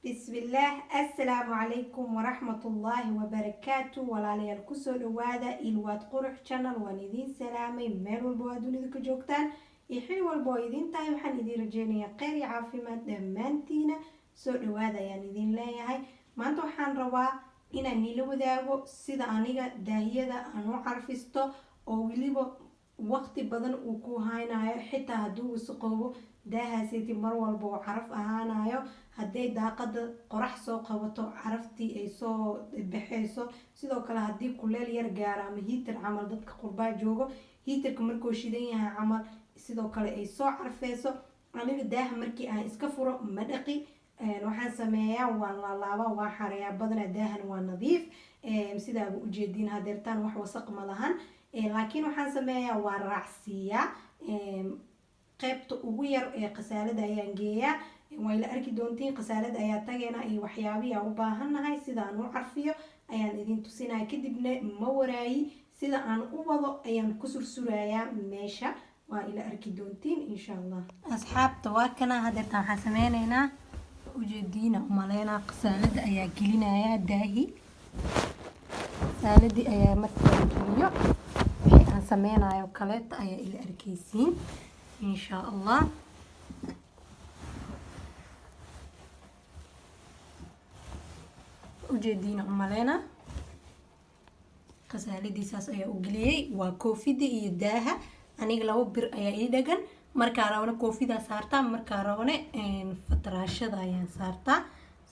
Bismillaah, assalaamu calaykum waraxmatullaahi wabarakaatu. Walaalayaal, kusoo dhawaada Ilwaad Qurux Channel. Waan idiin salaamay meel walba oo aad dunida ka joogtaan iyo xil walba oo idiin tahay. Waxaan idiin rajeynayaa kheyr iyo caafimaad dhammaantiina. Soo dhawaada ayaan idiin leeyahay. Maanta waxaan rabaa inaan niila wadaago sida aniga daahiyada aan u carfisto, oo weliba waqti badan uu ku haynayo, xitaa hadduu wasaqoobo daahaaseti mar walba oo caraf ahaanayo. Hadday daaqada qorax soo qabato, caraftii ay soo baxeyso. Sidoo kale haddii kuleel yar gaaro ama heater camal, dadka qurbaa joogo, heaterka markuu shidan yahay camal, sidoo kale ay soo carfeyso. Aniga daaha markii aan iska furo ma dhaqi. Waxaan sameeyaa, waan laalaabaa, waan xareeyaa. Badanaa daahan waa nadiif, sidaaba ujeediin hadeertaan, wax wasaq ma lahan, laakiin waxaan sameeyaa, waan raacsiiyaa. Qeybta ugu yar ee qasaalada ayaan geeyaa. Way la arki doontiin. Qasaalada ayaa tageena iyo waxyaabihii aan u baahannahay sida aan u carfiyo ayaan idin tusinaya. Kadibna ma waraayi, sida aan u wado ayaan ku sursurayaa meesha. Waa ila arki doontiin, insha Allah. Asxaabta, waa kana. Hadeertaan waxaan sameyneynaa, ujeediina umaleynaa, qasaalada ayaa gelinayaa daahi. Qasaaladii ayaa markaan geliyo, wixii aan sameynayo kaleeta ayaa ila arkeysiin, insha Allah. Ujeediina umaleyna, qasaaladiisaas ayaa u geliyey. Waa koofida iyo daaha. Aniga labo bir ayaa ii dhagan. Markaa rabana koofidaa saartaa, markaa rabana fataraashada ayaan saartaa.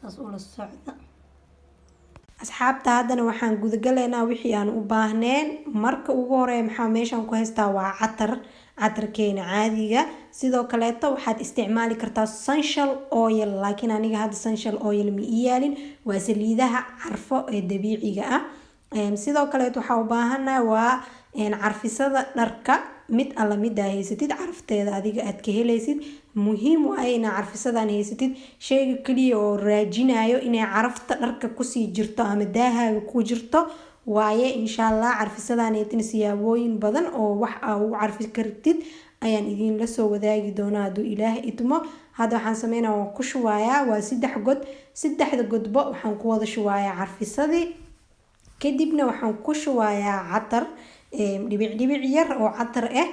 Saas ula socda, asxaabta. Haddana waxaan gudagalaynaa wixii aan u baahneen. Marka ugu horeeya, maxaa meeshaan ku haystaa? Waa catar, catarkeena caadiga. Sidoo kaleeto waxaad isticmaali kartaa essential oil, laakiin aniga hadda essential oil ma ii yaalin. Waa saliidaha carfo ee dabiiciga ah. Sidoo kaleeto waxaa u baahanahay waa carfisada dharka. Mid alla midaa haysatid, carafteeda adiga aad ka helaysid, muhiim waaye inaa carfisadan haysatid. Sheyga kaliya oo raajinayo inay carafta dharka kusii jirto ama daahaaga ku jirto waaye, insha Allah. Carfisadaaneetina siyaabooyin badan oo wax aa ugu carfi kartid ayaan idiinla soo wadaagi doonaa, hadduu Ilaah idmo. Hadda waxaan sameynaa, waan ku shubayaa. Waa saddex god. Saddexda godba waxaan ku wada shubayaa carfisadii. Kadibna waxaan ku shubayaa catar, dhibic dhibic yar oo catar ah.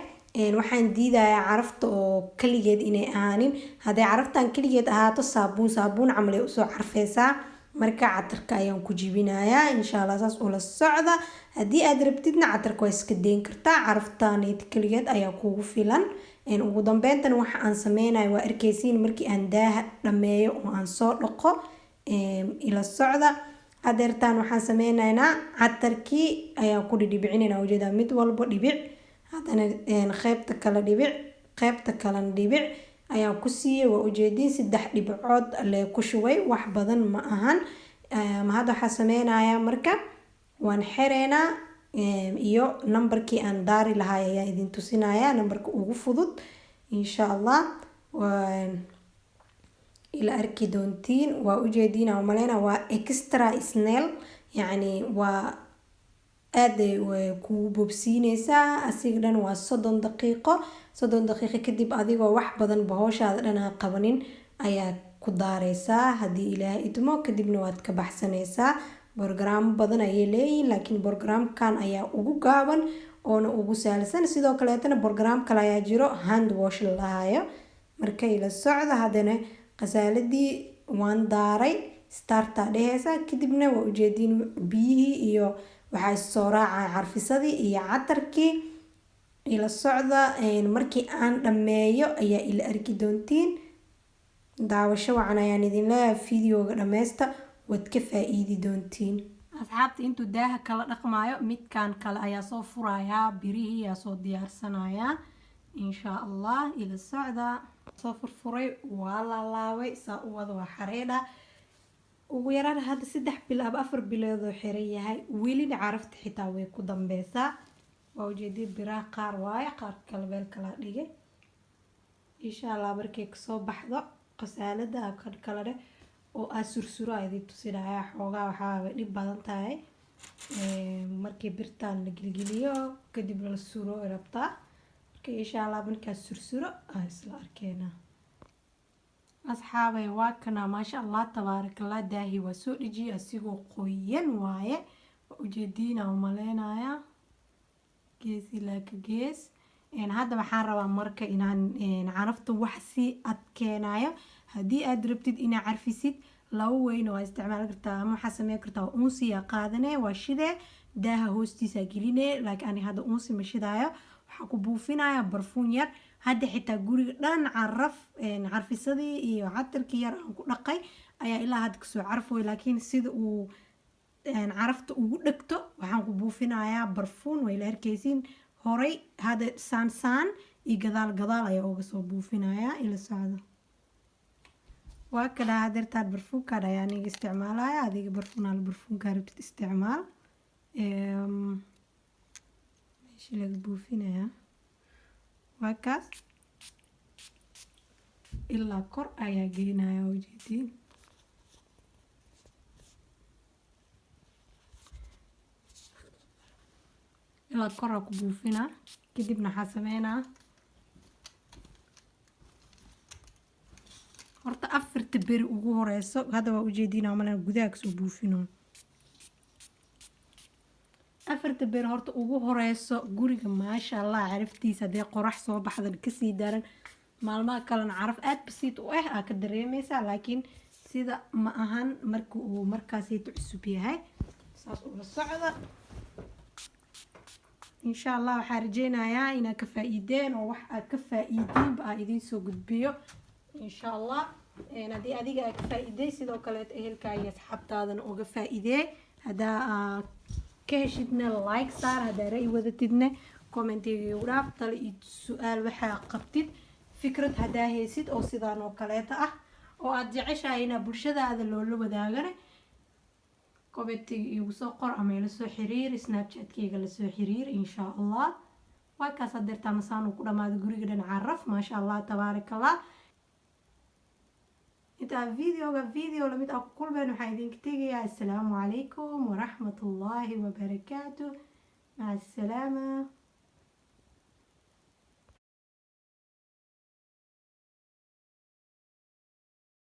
Waxaan diidayaa carafta oo kaligeed inay ahaanin. Hadday caraftan kaligeed ahaato, saabuun saabuun camal ay usoo carfeysaa. Marka catarka ayaan ku jibinayaa, insha Allah. Saas ula socda. Haddii aad rabtidna catarka waa iska deyn kartaa, caraftaneyd kaligeed ayaa kugu filan. Ugu dambeyntan waxa aan sameynayo waa arkeysiin markii aan daaha dhameeyo oo aan soo dhaqo. Ila socda. Hadeertaan waxaan sameyneynaa, catarkii ayaan ku dhidhibcinayna. Ujeedaa, mid walba dhibic, haddana qeybta kale dhibic, qeybta kalena dhibic ayaan ku siiyey. Waa ujeediin, saddex dhibcood lee ku shubay, wax badan ma ahan. Hadda waxaa sameynayaa, marka waan xireynaa iyo nambarkii aan daari lahay ayaa idin tusinayaa, nambarka ugu fudud, insha Allah. Ila arki doontiin. Waa ujeediin aan umaleyna, waa extra snell, yacni waa aad ay kugu boobsiineysaa. Asiga dhan waa 30 daqiiqo. 30 daqiiqo kadib, adigoo wax badan bahooshaada dhan aan qabanin ayaa ku daareysaa, haddii Ilaah idmo. Kadibna waad ka baxsaneysaa. Borogaraamo badan ayay leeyihiin, laakiin borogaraamkan ayaa ugu gaaban oona ugu sahlan. Sidoo kaleetana borogaraam kale ayaa jiro, hand wash la dhahayo. Marka ila socda. Haddana qasaaladii waan daaray. Start aa dheheysa. Kadibna waa ujeediin, biyihii iyo waxaa soo raacaya carfisadii iyo catarkii. Ila socda. Markii aan dhammeeyo ayaa ila arki doontiin. Daawasho wacan ayaan idin leeyahay. Videoga dhameysta, waad ka faa-iidi doontiin. Asxaabta, intuu daaha kala dhaqmaayo, midkan kale ayaa soo furayaa, birihii ayaa soo diyaarsanayaa, insha Allah. Ila socda. Soo furfuray, waa laalaabay, saa u wada waa xareedha. Ugu yaraan hadda 3 bil ama 4 bilood oo xiran yahay, welina carafta xitaa way ku dambeysaa. Waa ujeedii, biraha qaar waaye, qaar kale meel kala dhigay, insha Allah. Markay kasoo baxdo qasaalada kan kale dheh oo aa sursuro aa idin tusinaya. Xoogaa waxaa dhib badan tahay markii birtaan la gelgeliyo, kadib la suro ay rabtaa. Marka, insha Allah, markaa sursuro aa isla arkeenaa. Asxaabay, waa kana, maasha Allah, tabaarakallah. Daahi waa soo dhejiyay, asigoo qoyan waaye. Waa ujeediina umaleynayaa, gees ilaa ka gees. Hadda waxaan rabaa marka inaan carafta wax sii adkeenayo. Haddii aad rabtid inaad carfisid, laba weyna waa isticmaali kartaa ama waxaa sameyn kartaa unsiyaa qaadane, waa shidee, daaha hoostiisa geline. Laakiin ani hadda unsi ma shidaayo, waxaa ku buufinaya barfuun yar. Hadda xitaa guriga dhan caraf, carfisadii iyo catarkii yar aan ku dhaqay ayaa ilaa hadda kasoo carfoy. Laakiin sida uu carafta ugu dhegto, waxaan ku buufinayaa barfuun. Way la arkaysiin horay, hadda saan saan iyo gadaal gadaal ayaa uga soo buufinayaa. Ila socdo. Waa kana, hadeertaan barfuunkan ayaa aniga isticmaalaya. Adiga barfuun al barfuunkaa rabtid isticmaal. Meeshii laga buufinayaa waa kaas, ilaa kor ayaa geynaya, ujeediin. Ilaa koraa ku buufinaa, kadibna waxaa sameynaa horta 4ta beri ugu horeyso. Hadda waa ujeediina malena, gudaha kasoo buufino. 4ta beri horta ugu horeyso guriga, maasha Allah, caraftiisa haddee qorax soo baxdan kasii daran. Maalmaha kalena caraf aada basiid u ah aa ka dareemeysaa, laakiin sida ma ahan marka uu markaasayta cusub yahay. Saas ula socda, insha Allah. Waxaa rajeynayaa inaad ka faa-iideen oo wax aad ka faa-iidiinba aa idiin soo gudbiyo, insha Allah. Haddii adiga aad ka faa-iiday, sidoo kaleet ehelkaa iyo asxaabtaadana uga faa-iidee. Haddaa aa ka heshidna, like saar. Haddaa ra'yi wadatidna, commentiga igu dhaaf. Tale iyo su-aal waxaa qabtid, fikrad haddaa haysid oo sidaan oo kaleeta ah oo aada jeceshahay inaa bulshadaada loola wadaagana, commentiga igu soo qor ama ila soo xiriir, Snapchatkeyga lasoo xiriir, insha Allah. Waa kaas, hadeertaan masaan uu ku dhamaaday guriga dhan caraf, maasha Allah, tabaaraka Allah. Intaa videoga video lamid ah ku kulmeen, waxaan idinka tegayaa assalaamu calaykum waraxmatullaahi wabarakaatu. Maca asalaama.